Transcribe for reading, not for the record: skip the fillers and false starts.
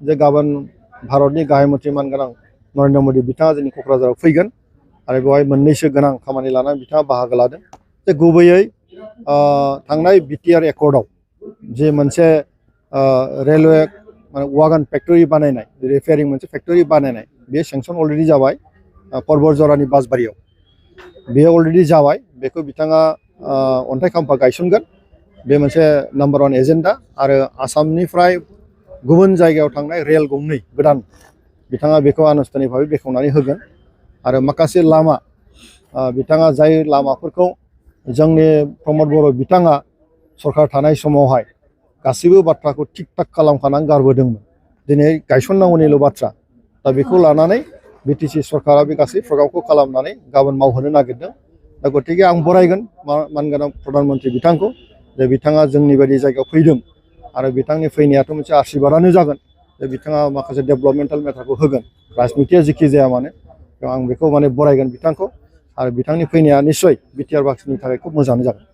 जे गाबोन भारतनि गाहाय मन्थ्रि मानगोनां नरेन्द्र मोदी बिथाङा जोंनि क'क्राझाराव फैगोन आरो बेवहाय मोननैसो गोनां खामानि लानानै बिथाङा बाहागो लादों। जे गुबैयै थांनाय बिटिआर एकर्डआव जे मोनसे रेलवे माने वागन फेक्टरि बानायनाय रिपेयारिं मोनसे फेक्टरि बानायनाय बे सेंसन अलरेडि जाबाय पर्बतजरानि बासबारियाव बे अलरेडि जाबाय बेखौ बिथाङा अन्थाइ खाम्फा गायसनगोन बे मोनसे नाम्बार 1 एजेन्डा आरो आसामनिफ्राय गुबुन जायगायाव थांनाय रेल गंनै गोदान बिथाङा बेखौ आनुষ্ঠাनिक भाबै बेखेवनानै होगोन आरो माखासे लामा बिथाङा जाय लामाफोरखौ जोंनि प्रमद बर' बिथाङा सरकार थानाय समावहाय गासैबो बाथ्राखौ थिग थाक खालामखानानै गारबोदोंमोन दिनै गायसननांगौनिल' बाथ्रा दा बेखौ लानानै बिटिसि सरकारा बे गासै प्रग्रामखौ खालामनानै गाबोन मावहोनो नागिरदों। दा गतिके आं बरायगोन मानगोनां प्रधान मन्त्रि बिथांखौ जे बिथाङा जोंनि बायदि जायगायाव फैदों आरो बिथांनि फैनायाथ' मोनसे आशीर्बादानो जागोन जे बिथाङा माखासे डेभेलपमेन्टेल मेटारखौ होगोन राजनितिया जेखि जाया मानो आं बेखौ माने बरायगोन बिथांखौ आरो बिथांनि फैनाया निस्सय बिटिआर बासिनि थाखाय खुब मोजाङानो जागोन।